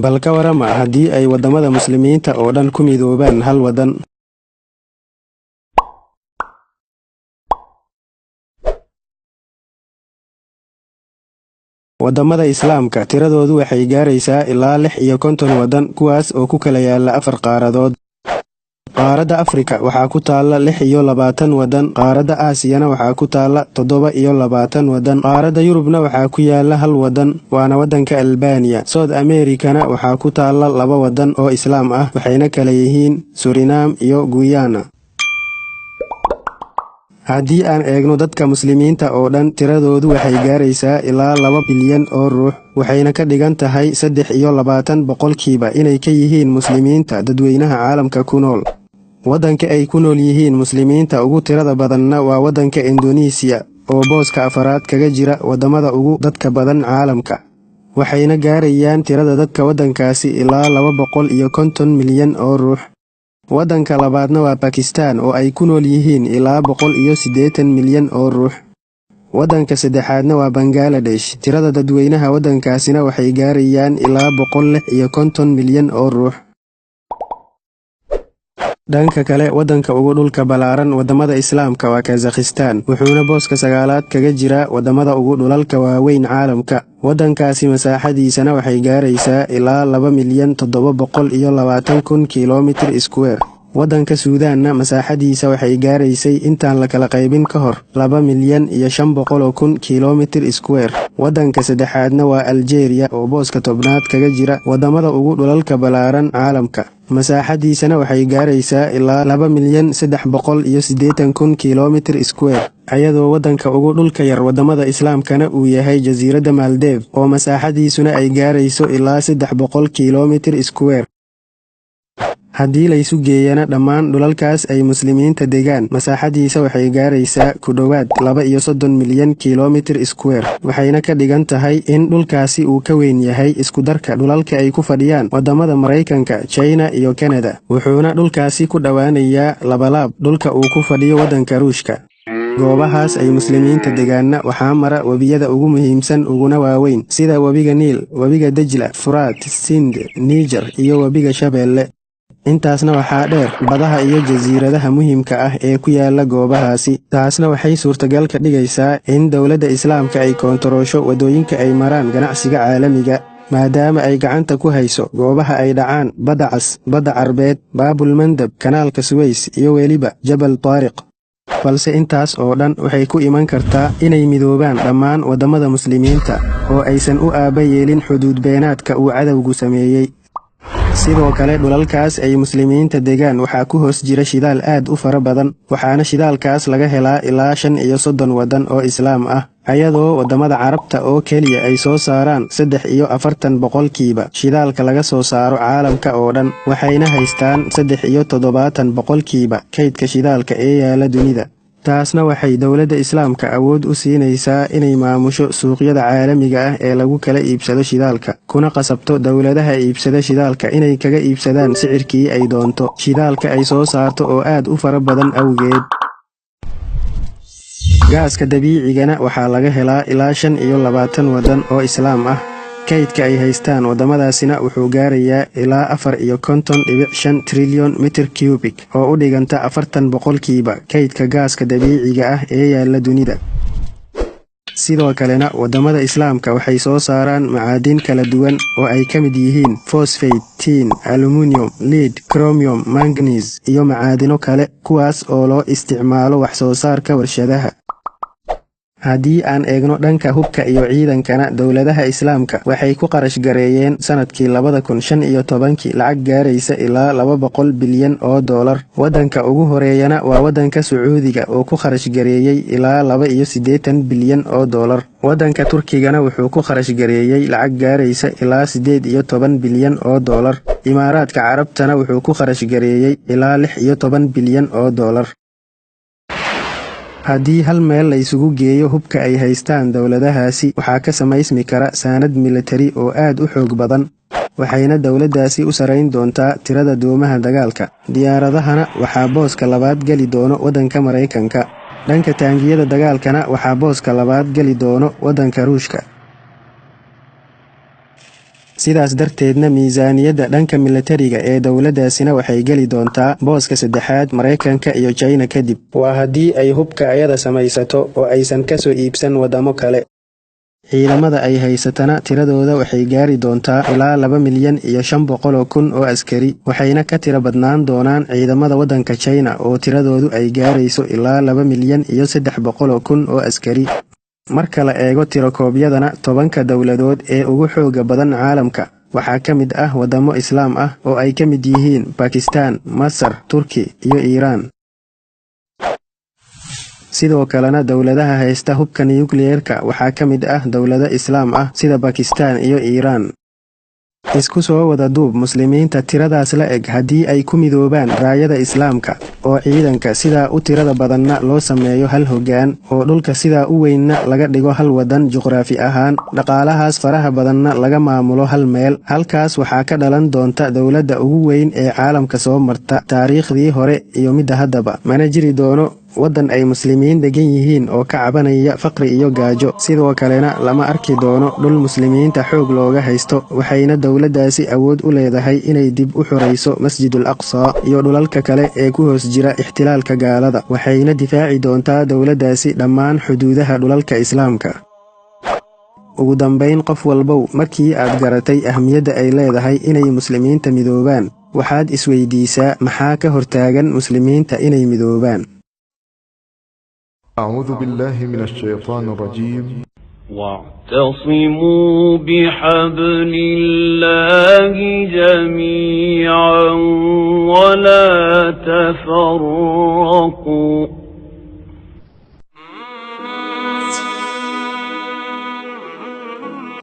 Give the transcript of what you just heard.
Bal ka warama haddii ay waddamada Muslimiinta oo dhan ku midoobaan hal waddan? Waddamada Islaamka tiradoodu waxay gaaraysaa ilaa 56 waddan, kuwaas oo ku kala yaala afar qaaradood. Qaaradda Afrika waxaa ku taalla 26 waddan, qaaradda Aasiyana waxaa ku taalla 27 waddan, qaaradda Yurubna waxaa ku yaala hal waddan, waana waddanka Albaaniya. South Amerikana waxaa ku taalla laba waddan oo Islaam ah, waxayna kala yihiin Surinam iyo Guyana. Haddii aan eegno dadka Muslimiinta oo dhan, tiradoodu waxay gaaraysaa ilaa 2 bilyan oo ruux, waxayna ka dhigan tahay 23% inay ka yihiin Muslimiinta dadweynaha caalamka ku nool. Waddanka ay ku nool yihiin Muslimiinta ugu tirada badanna waa waddanka Indoneesiya oo booska afaraad kaga jira waddamada ugu dadka badan caalamka, waxayna gaarayaan tirada dadka waddankaasi ilaa 250 milyan oo ruux. Waddanka labaadna waa Bakistaan oo ay ku nool yihiin ilaa 180 milyan oo ruux. Waddanka saddexaadna waa Bangaladesh, tirada dadweynaha waddankaasina waxay gaarayaan ilaa 156 milyan oo ruux. Dhanka kale, waddanka ugu dhulka ballaaran waddamada Islaamka waa Kazakhistan, wuxuuna booska sagaalaad kaga jiraa waddamada ugu dhulalka waaweyn caalamka. Waddankaasi masaaxadiisana waxay gaaraysaa ilaa 2,720,000 kiiloomitir square. Waddanka Suudaanna masaaxadiisa waxay gaaraysay intaan la kala qaybin ka hor 2,500,000 kiiloomitir square. Waddanka saddexaadna waa Aljeeriya oo booska 10aad kaga jira waddamada ugu dhulalka ballaaran caalamka. Masaaxadiisana waxay gaaraysaa ilaa 2,380,000 kiiloomitir square. Ayadoo waddanka ugu dhulka yar waddamada Islaamkana uu yahay jasiiradda Maldives oo masaaxadiisuna ay gaarayso ilaa 300 kiiloomitir square. Haddii laysu geeyana dhammaan dhulalkaas ay Muslimiinta degaan, masaaxadiisa waxay gaaraysaa ku dhowaad 32 milyan kiiloomitir square, waxayna ka dhigan tahay in dhulkaasi uu ka weyn yahay isku darka dhulalka ay ku fadhiyaan waddamada Maraykanka, China iyo Kanada, wuxuuna dhulkaasi ku dhowaanayaa labalaab dhulka uu ku fadhiyo waddanka Ruushka. Goobahaas ay Muslimiinta degaanna waxaa mara webiyada ugu muhiimsan uguna waaweyn sida webiga Niil, webiga Dejla, Furaat, Sind, Niger iyo webiga Shabeelle. Intaasna waxaa dheer badaha iyo jasiiradaha muhiimka ah ee ku yaala goobahaasi. Taasna waxay suurtagal ka dhigaysaa in dowladda Islaamka ay koontaroosho waddooyinka ay maraan ganacsiga caalamiga, maadaama ay gacanta ku hayso goobaha ay dhacaan Badda Cas, Badda Carbeed, Baabul Mandab, Kanaalka Suweys iyo weliba Jabal Taariq. Balse intaas oo dhan waxay ku iman kartaa inay midoobaan dhammaan waddamada Muslimiinta oo aysan u aaba yeelin xuduud beenaadka uu cadowgu sameeyey. Sidoo kale dhulalkaas ay Muslimiinta degaan waxaa ku hoos jira shidaal aad u fara badan, waxaana shidaalkaas laga helaa ilaa 35 waddan oo Islaam ah, ayadoo waddamada Carabta oo keliya ay soo saaraan 43% shidaalka laga soo saaro caalamka oo dhan, waxayna haystaan 73% kaydka shidaalka ee yaala dunida. Taasna waxay dowladda Islaamka awood u siinaysaa inay maamusho suuqyada caalamiga ah ee lagu kala iibsado shidaalka, kuna qasabto dowladaha iibsada shidaalka inay kaga iibsadaan sicirkii ay doonto shidaalka ay soo saarto oo aad u fara badan awgeed. Gaaska dabiicigana waxaa laga helaa ilaa 25 waddan oo Islaam ah. Kaydka ay haystaan waddamadaasina wuxuu gaarayaa ilaa 54.5 trilyon mitir cubic oo u dhiganta 40% kaydka gaaska dabiiciga ah ee yaala dunida. Sidoo kalena waddamada Islaamka waxay soo saaraan macaadin kala duwan oo ay ka mid yihiin phosphate, tin, aluminium, lead, chromium, manganese iyo macaadino kale, kuwaas oo loo isticmaalo wax soo saarka warshadaha. Haddii aan eegno dhanka hubka iyo ciidankana, dowladaha Islaamka waxay ku qarash gareeyeen sanadkii 2015 lacag gaaraysa ilaa 200 bilyan oo doolar. Waddanka ugu horeeyana waa waddanka Sacuudiga oo ku kharash gareeyey ilaa 82 bilyan oo doolar. Waddanka Turkigana wuxuu ku kharash gareeyey lacag gaaraysa ilaa 18 bilyan oo doolar. Imaaraadka Carabtana wuxuu ku kharash gareeyey ilaa 16 bilyan oo doolar. Haddii hal meel la isugu geeyo hubka ay haystaan dowladahaasi, waxaa ka samaysmi kara saanad militari oo aad u xoog badan, waxayna dowladdaasi u sarayn doontaa tirada doomaha dagaalka. Diyaaradahana waxaa booska labaad geli doono waddanka Maraykanka. Dhanka taangiyada dagaalkana waxaa booska labaad geli doono waddanka Ruushka. Sidaas darteedna miisaaniyadda dhanka milatariga ee dowladdaasina waxay geli doontaa booska saddexaad Maraykanka iyo China kadib. Waa haddii ay hubka ayada samaysato oo aysan kasoo iibsan waddamo kale. Ciidamada ay haysatana tiradooda waxay gaari doontaa ilaa 2,500,000 oo askari, waxayna ka tiro badnaan doonaan ciidamada waddanka China oo tiradoodu ay gaarayso ilaa 2,300,000 oo askari. Marka la eego tirokoobyadana, 10-ka dowladood ee ugu xoogga badan caalamka waxaa ka mid ah waddamo Islaam ah oo ay ka mid yihiin Bakistaan, Masar, Turki iyo Iiraan. Sidoo kalena dowladaha haysta hubka nukliyeerka waxaa ka mid ah dowlado Islaam ah sida Bakistaan iyo Iiraan. Isku soo wada duub, Muslimiinta tiradaas la eg haddii ay ku midoobaan raayada Islaamka oo ciidanka sidaa u tirada badanna loo sameeyo hal hoggaan, oo dhulka sidaa u weynna laga dhigo hal waddan juqraafi ahaan, dhaqaalahaas faraha badanna laga maamulo hal meel, halkaas waxaa ka dhalan doonta dowladda ugu weyn ee caalamka soo marta taariikhdii hore iyo midda haddaba. Mana jiri doono waddan ay Muslimiin degan yihiin oo ka cabanaya faqri iyo gaajo. Sidoo kalena lama arki doono dhul Muslimiinta xoog looga haysto, waxayna dowladdaasi awood u leedahay inay dib u xurayso Masjidul Aqsa iyo dhulalka kale ee ku hoos jira ixtilaalka gaalada, waxayna difaaci doontaa dowladdaasi dhammaan xuduudaha dhulalka Islaamka. Ugu dambayn, qof walbow, markii aad garatay ahmiyadda ay leedahay inay Muslimiinta midoobaan, waxaad isweydiisaa maxaa ka hortaagan Muslimiinta inay midoobaan. أعوذ بالله من الشيطان الرجيم. واعتصموا بحبل الله جميعا ولا تفرقوا.